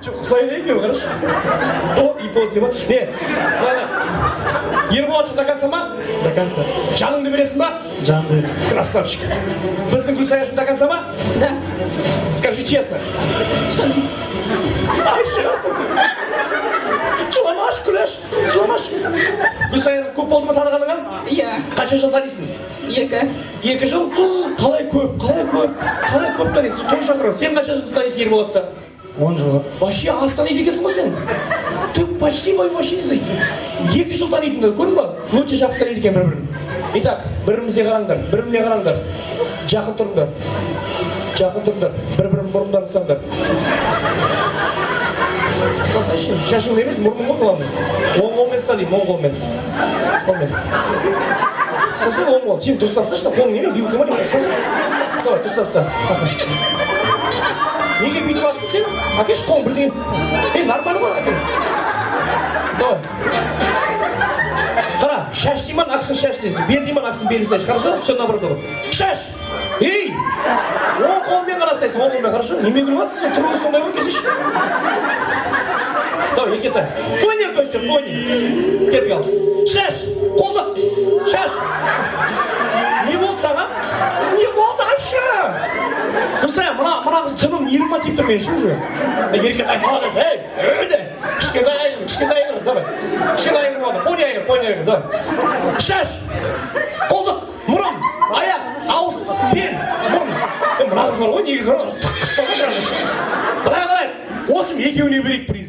Жоқ, ұқсайды екеуі, қарашы. До и после ма? Не, ладно. Ерболат үшін до конца ма? До конца. Жаныңды бересің ба? Жанды беремін. Красавчик. Біздің Гүлсая үшін до конца ма? Да. Скажи честно. Шын. Айша! Жыламаш, Күләш, жыламаш. Гүлсаяны көп болды ма танығаныңа? Иә. Қанша жыл танисың? 2. 2 жыл? Қалай көп, қалай көп, қалай көп танисың? Той шақырып. Сен қанша жыл танисың Ерболатты? 10 жыл. Вообще аз таниды екенсің ғой сен. Ты почти вообще не знаешь. 2 жыл танитын, көрдің ба? Өте жақсы таниды екен бір бірін. Итак, бір бірімізге қараңдар, бір біріне қараңдар. Жақын тұрыңдар. Жақын тұрыңдар. Бір бірінің мұрындарын ұстаңдар. Ұстасайшы, шашыңды емес, мұрның ғой, главное. Оң қолмен ұста деймін, оң қолмен. Қолмен. Ұстасай, оң қол. Сен дұрыстап ұсташы, қолың неме, вилка ма, неме, ұстасай. Давай, дұрыстап ұста. Аха. Неге бүйтіп жатсың сен? Әкеші қолың бірдеңе. Ей, нормально ғой, әке. Давай. Қара, шаш деймін, аксын шаш дейді. Бер деймін, аксын бері ұстайшы. Хорошо? Все наоборот болады. Шаш! Ей! Оң қолмен ғана ұстайсың, оң қолмен, хорошо? Неме күліп жатсың сен? Түрің сондай ғой, келсейші. Давай, Еркетай. Фоне қойшы, фоне. Кеттік ал. Шаш! Қолды! Шаш! Не болды саған? Не болды, айтшы? Гүлсая, мына қыз жыным нервыма тиіп тұр менің ше уже. Еркетай, молодец, ей, өйде. Кішкентай айғыр, кішкентай айғыр, давай. Кішкентай айғыр болды, пони айғыр, пони айғыр, давай. Шаш! Қолтық, мұрын, аяқ, ауыз, бел, мұрын. Е, мына қыз бар ғой, негізі бар ғой, тық қысса ғой жаңағы. Былай қарай, осы екеуіне берейік приз.